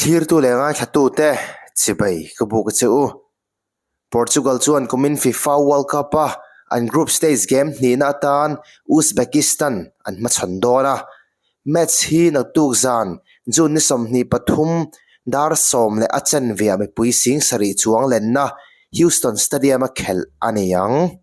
Thlirtu leh ngaithlatute chibai ka buk a che u. Portugal chuan kumin FIFA World Cup-a an group stage game hnihna atan Uzbekistan an hmachhawn dawn a. Match hi naktuk zan June ni 23 dar 10 leh a chanveah mipui sing sarih chuang lenna Houston Stadium-a khelh a ni ang.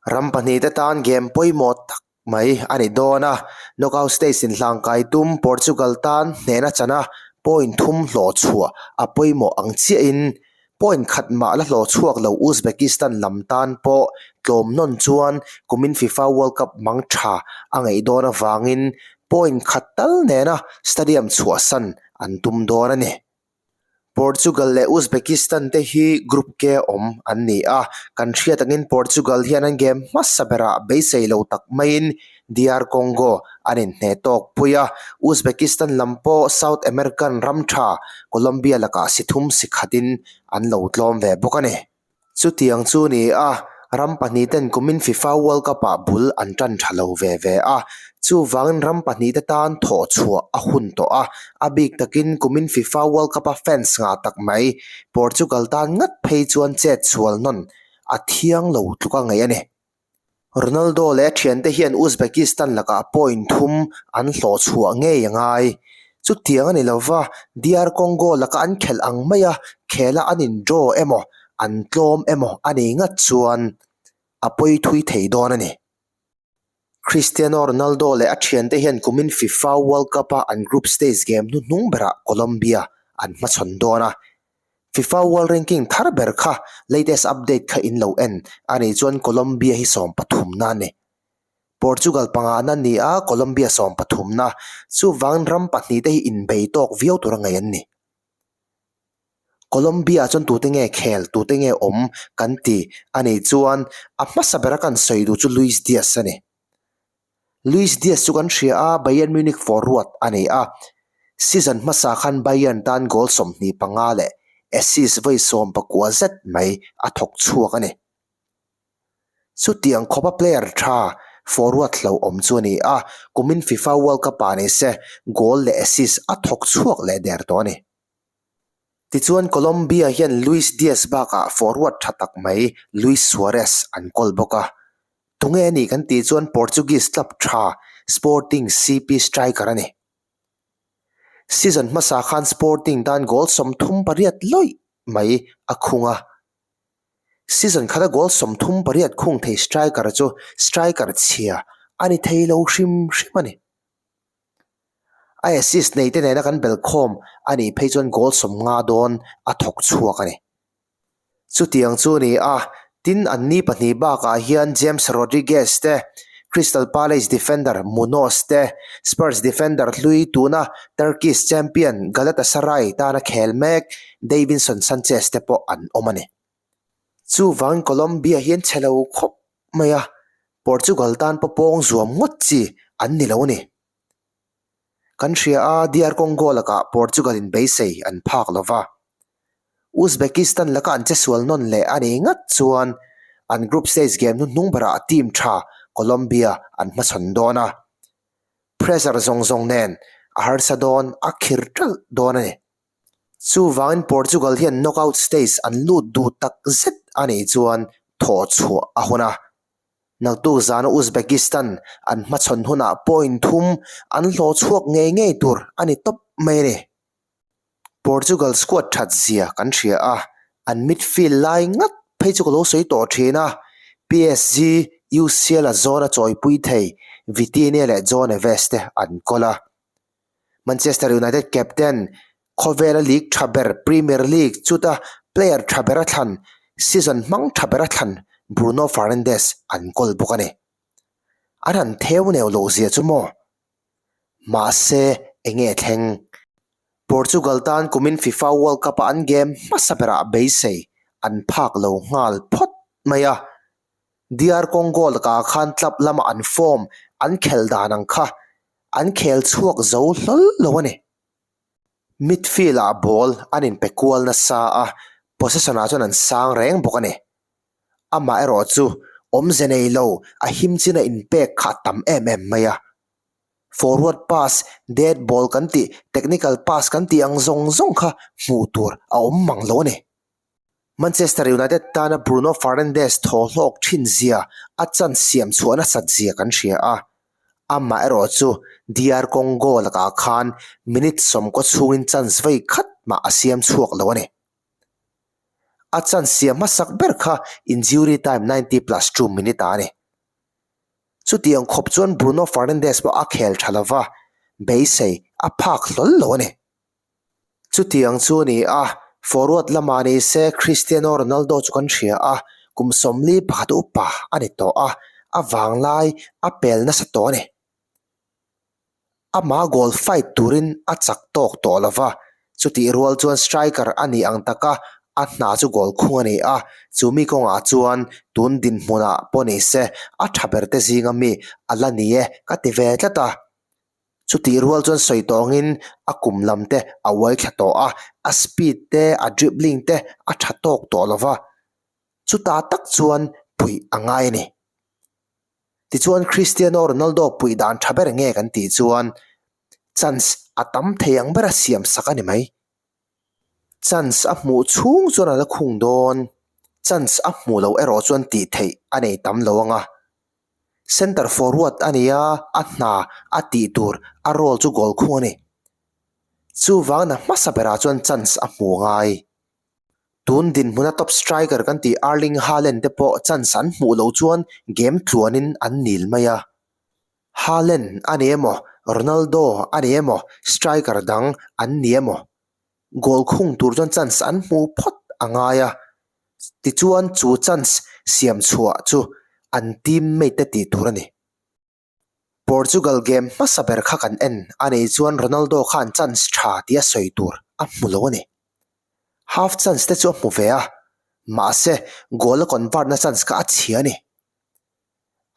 Ram pahnihte tan game pawimawh tak mai a ni dawn a, knockout stage inhlangkai tum Portugal tan hnehna chana point thum hlawh chhuah a pawimawh ang chiahin point khat mah la hlawh chhuak lo Uzbekistan lam tan pawh tlawm nawn chuan kumin FIFA World Cup mang tha a ngaih dawn avangin point khat tal nena stadium chhuahsan an tum dawn a ni. Portugal leh Uzbekistan te hi Group K awm an ni a, kan hriat angin Portugal hian an game hmasa berah beisei lo tak maiin DR Congo an inhneh tawk pui a, Uzbekistan lam pawh South American ram tha Colombia lakah si thum si khatin an lo tlawm ve bawk a ni. Chutiang chu ni a, ram pahnihten kumin FIFA World Cup-ah bul an tan tha lo ve ve a. Chuvangin ram pahnihte tan thawh chhuah a hun tawh a, a bik takin kumin FIFA World Cup-a fans ngah tak mai Portugal tan ngat phei chuan chet chhual nawn a thiang lo tluk a ngaih a ni. Ronaldo leh a thiante hian Uzbekistan lakah point thum an hlawh chhuah ngei a ngai. Chutiang a ni lova, DR Congo laka an khelh ang maia khela an in draw emaw, an tlawm emaw a nei ngat chuan a pawi thui thei dawn a ni. Cristiano Ronaldo leh a thiante hian kumin FIFA World Cup-a an group stage game hnuhnung berah Colombia an hmachhawn dawn a, FIFA World Ranking thar ber kha latest update kha in lo en a nih chuan Colombia hi sawmpathumna a ni. Portugal pangana ni a, Colombia sawmpathumna. Chuvangin ram pahnihte hi inbei tawk viau tura ngaih an ni. Colombia chuan tute nge khel, tute nge awm kan ti a nih chuan a hmasa bera kan sawi duh chu Luis Diaz a ni. Luis Diaz chu kan hria a, Bayern Munich forward a ni a. Season hmasa khan Bayern tan goal 25 leh assist vawi 19 zet mai a thawk chhuak a ni. Chutiang khawpa player tha forward hlauhawm chu a ni a, kumin FIFA World Cup-ah ni se goal leh assist a thawk chhuak leh der tawh a ni. Tichuan Colombia hian Luis Diaz bakah forward tha tak mai Luis Suarez an kawl bawk a. Tunge a nih kan tih chuan Portuguese club tha Sporting CP striker a ni. Season hmasa khan Sporting tan goal 38 lawih mai a khung a. Season khata goal 38 khung thei striker chu striker chhia a ni thei lo hrim hrim a ni. A assist nei te nena kan belkhawm a nih phei chuan goal 50 dawn a thawk chhuak a ni. Chutiang chu a ni a, tin an ni pahnih bakah hian James Rodriguez te, Crystal Palace defender Munoz te, Spurs defender hlui tuna Turkish champion Galatasaray tana khel mek Davinson Sanchez te pawh an awm a ni. Chuvangin Colombia hian chhe lo khawp mai a, Portugal tan pawh pawng zuam ngawt chi an ni lo a ni. Kan hria a, DR Congo lakah Portugal in beisei an phak lo va. Uzbekistan laka an che sual nawn leh a nih ngat chuan an group stage game hnuhnung berah team tha Colombia an hmachhawn dawn a. Pressure zawng zawng nen a harsa dawn, a khir ṭalh dawn a ni. Chuvangin Portugal hian knockout stage an lut duh tak zet a nih chuan thawh chhuah a hun a. Naktuk zana Uzbekistan an hmachhawn hunah point thum an hlawh chhuak ngei ngei tur a ni tawp mai a ni. Portugal squad that zia kan hria a, an midfield lai ngat phei chu ka lo sawi tawh thin a, PSG UCL a zawn a chawipui thei Vitinha leh Joao Neves te an kawl a. Manchester United captain, khawvela league tha ber Premier League chuta player tha ber a thlan, season hmang tha ber a thlan Bruno Fernandes an kawl bawk a ni. An han theu neu loh zia chu maw? Mahse, enge thleng? Portugal tan kumin FIFA World Cup-a an game hmasa berah beisei an phak lo nghal phawt mai a. DR Congo lakah khan club lama an form an khelh dan ang kha an khel chhuak zo hlawl lo a ni. Midfield-ah ball an inpe kual nasa a, possession-ah chuan an sang reng bawk a ni. Amaherawh chu awmze nei lo a him chin a inpek kha a tam em em mai a. Forward pass, dead ball kan tih, technical pass kan tih ang zawng zawng kha hmuh tur a awm mang lo a ni. Manchester United tana Bruno Fernandes thaw hlawk thin zia a chance siam chhuah nasat zia kan hria a. Amah erawh chu DR Congo lakah khan minute sawmkaw chhungin chance vei khat mah a siam chhuak lo a ni. A chance siam hmasak ber kha injury time 90+2 minute ah a ni. Chutiang khawp chuan Bruno Fernandes pawh a khel tha lova, beisei a phak hlawl lo a ni. Chutiang chu a ni a, forward lamah ni se Cristiano Ronaldo chu kan hria a, kum 41 upa a ni tawh a, a vanglai a pel nasa tawh a ni. Amah goal fight turin a chak tawk tawh lo va, chutih rual chuan striker a nih ang taka a hna chu goal khung a ni a, chumi kawngah chuan tun dinhmunah pawh ni se a tha ber te zinga mi a la ni e ka ti ve tlat a. Chutih rual chuan sawi tawngin a kum lam te a uai thla tawh a, a speed te a dribbling te a tha tawk tawh lo va, chutah tak chuan puih a ngai a ni. Tichuan Cristiano Ronaldo puih dan tha ber nge kan tih chuan chance a tam thei ang bera siam sak a ni mai. Chance a hmuh chhung chuan a la khung dawn, chance a hmuh loh erawh chuan tih theih a nei tam lo ang a. Centre forward a ni a, a hna a tih tur a role chu goal khung a ni. Chuvang na hmasa berah chuan chance a hmu ngai. Tun dinhmuna top striker kan tih Erling Haaland te pawh chance an hmuh loh chuan game tluanin an nil mai a. Haaland a ni emaw, Ronaldo a ni emaw, striker dang an ni emaw, goal khung tur chuan chance an hmu phawt a ngai a. Tichuan chu chance siam chhuah chu an teammate te tih tur a ni. Portugal game hmasa ber kha kan en a nih chuan Ronaldo khan chance tha tia sawi tur a hmu lo a ni. Half chance te chu a hmu ve a, mahse goal a convert na chance kha a chhia a ni.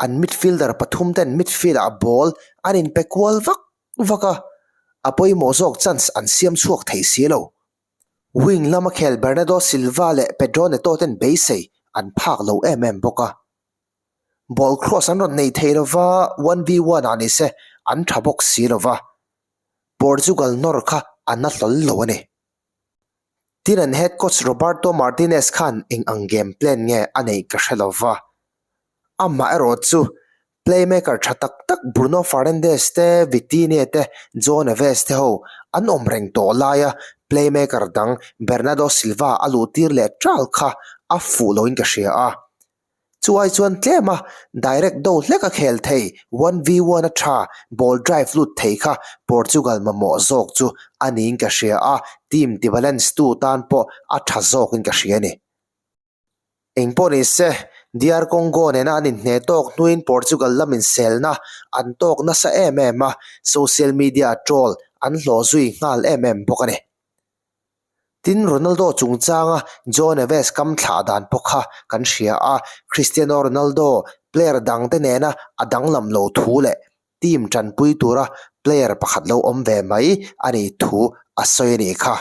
An midfielder pathum ten midfield ah ball an inpe kual vak vak a, a pawimawh zawk chance an siam chhuak thei si lo. Wing lama khel Bernardo Silva leh Pedro Neto ten beisei an phak lo em em bawk a. Ball cross an rawn nei thei lova, one v one ah ni se an tha bawk si lova, Portugal nawr kha a na hlawl lo a ni. Tin an head coach Roberto Martinez khan eng ang game plan nge a neih ka hre lova, amah erawh chu playmaker tha tak tak Bruno Fernandes te, Vitinha te, Joao Neves te ho an awm reng tawh laia playmaker dang Bernardo Silva a luhtir leh ṭal kha a fuh loin ka hria a. Chuai chuan tlem a, direct do hlek a khel thei, one v one a tha, ball drive lut thei kha Portugal mamawh zawk chu a niin ka hria a, team ti balance tu tan pawh a tha zawkin ka hria a ni. Engpawh ni se, DR Congo nena an inhne tawk hnuin Portugal lamin selna an tawk nasa em em a, social media troll an hlawh zui nghal em em bawk a ni. Tin, Ronaldo chungchanga Joao Neves kam thlah dan pawh kha kan hria a, Cristiano Ronaldo player dangte nena a danglam lo thu leh team tanpui tura player pakhat lo awm ve mai a nih thu a sawi a nih kha.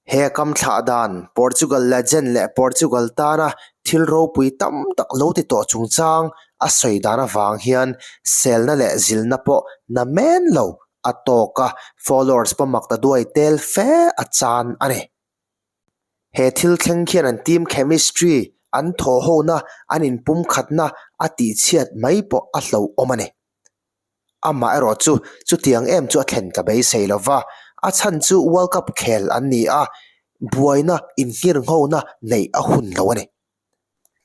He kam thlah dan Portugal legend leh Portugal tana thil ropui tam tak lo ti tawh chungchang a sawi dan avang hian selna leh zilna pawh na men lo A tawk a, followers pawh mak ta duai tel fe a chan a ni. He thil thleng khian an team chemistry, an thawhhona, an inpumkhatna a tihchhiat mai pawh a hlauhawm a ni. Amah erawh chu chutiang em chu a thlen ka beisei lo va, a chhan chu World Cup khel an ni a, buaina inngirnghona neih a hun lo a ni.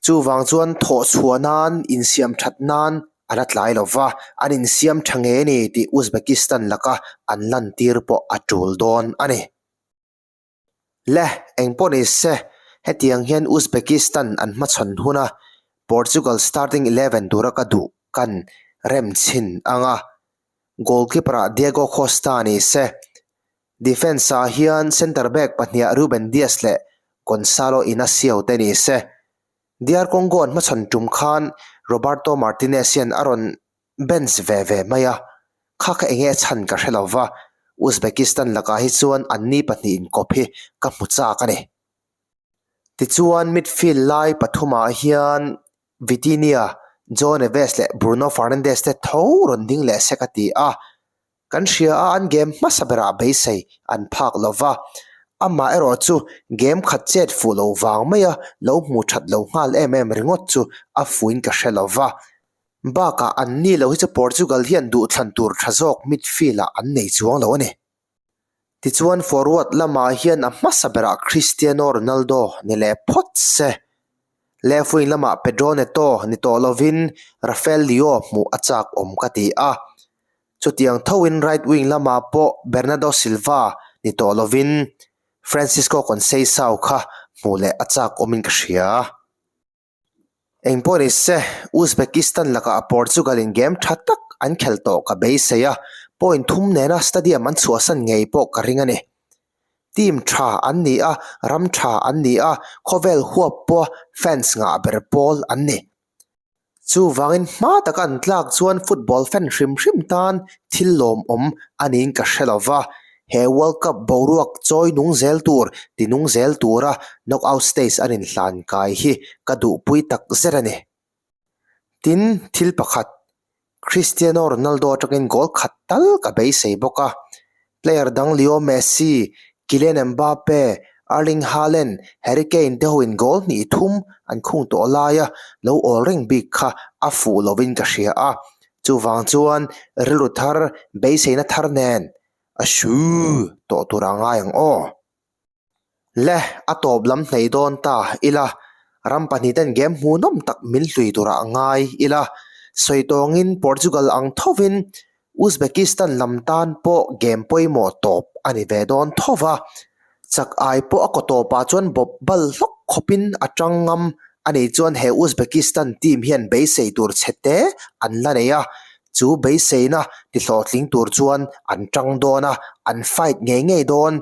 Chuvang chuan thawh chhuah nan, insiam that nan a la tlai lo va, an insiam tha nge ni tih Uzbekistan laka an lantir pawh a tul dawn a ni. Le, engpawh ni se, hetiang hian Uzbekistan an hmachhawn huna Portugal starting eleven tura ka duh kan rem chhin ang a, goalkeeper-ah Diego Costa ni se, Defence-ah hian centre back pahniha Ruben Dias leh Gonçalo Inacio te ni se. DR Congo an hmachhawn tum khan Roberto Martinez hian a rawn bench ve ve mai a, kha kha enge a chhan ka hre lo va, Uzbekistan lakah hi chuan anni pahnih inkawp hi ka hmu chak a ni. Tichuan midfield lai pathumah hian Vitinha, Joao Neves leh Bruno Fernandes te tho rawn ding leh se ka ti a. Kan hria a an game hmasa berah beisei an phak lo va, amah erawh chu game khat chet fuh lo vang maia lo hmu that lo nghal em em ringawt chu a fuin ka hre lo va. Bakah an ni lo hi chu Portugal hian duhthlan tur tha zawk midfield ah an nei chuang lo a ni. Tichuan forward lamah hian a hmasa berah Cristiano Ronaldo ni leh phawt se. Left wing lamah Pedro Neto ni tawh lovin Rafael Leao hmuh a chak awm ka ti a. Chutiang thoin right wing lamah pawh Bernardo Silva ni tawh lovin Francisco Conceicao kha hmuh leh a chak awmin ka hria. Engpawh ni se, Uzbekistan lakah Portugal in game tha tak an khel tawh ka beisei a, point thum nena stadium an chhuahsan ngei pawh ka ring a ni. Team tha an ni a, ram tha an ni a, khawvel huap pawha fans ngah ber pawl an ni. Chuvangin hma taka an tlak chuan football fan hrim hrim tan thil lawmawm a niin ka hre lo va. He World Cup boruak chawi nung zel tur, ti nung zel tura knockout stage an inhlan kai hi ka duhpui tak zet a ni. Tin, thil pakhat, Cristiano Ronaldo atangin goal khat tal ka beisei bawk a. Player dang Leo Messi, Kylian Mbappe, Erling Haaland, Harry Kane te hoin goal hnih thum an khung tawh laia lo awl reng bik kha a fuh lovin ka hria a. Chuvang chuan rilru thar, beiseina thar nen a hru tawh tur a ngai ang aw. Le, a tawp lam hnei dawn ta ila, ram pahnihten game hmuhnawm tak min hlui turah ngai ila, sawi tawngin Portugal ang thovin Uzbekistan lam tan pawh game pawimawh tawp a ni ve dawn tho va, chak ai pawh a kaw tawpah chuan bawp bal hlawk khawpin a tang ngam a nih chuan he Uzbekistan team hian beisei tur chhe te an la nei a, chu beiseina ti hlawhtling tur chuan an tang dawn a, an fight ngei ngei dawn.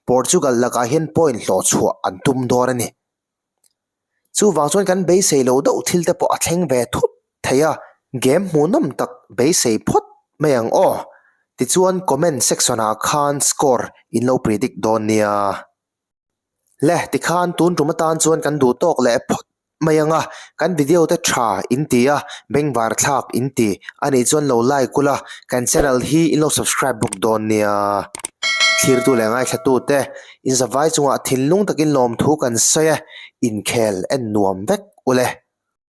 Portugal lakah hian point hlawh chhuah an tum dawn a ni. Chuvang chuan kan beisei lo deuh thil te pawh a thleng ve thut thei a, game hmuhnawm tak beisei phawt mai ang aw. Tichuan comment section ah khan score in lo predict dawn nia. Le, tikhan tun tum atan chuan kan duh tawk leh phawt mai ang a, kan video te tha in ti a, bengvar thlak in ti a nih chuan lo like ula, kan channel hi in lo subscribe bawk dawn nia. Thlirtu leh ngaithla te in zavai chungah thinlung takin lawmthu kan sawi e, inkhel en nuam vek ule.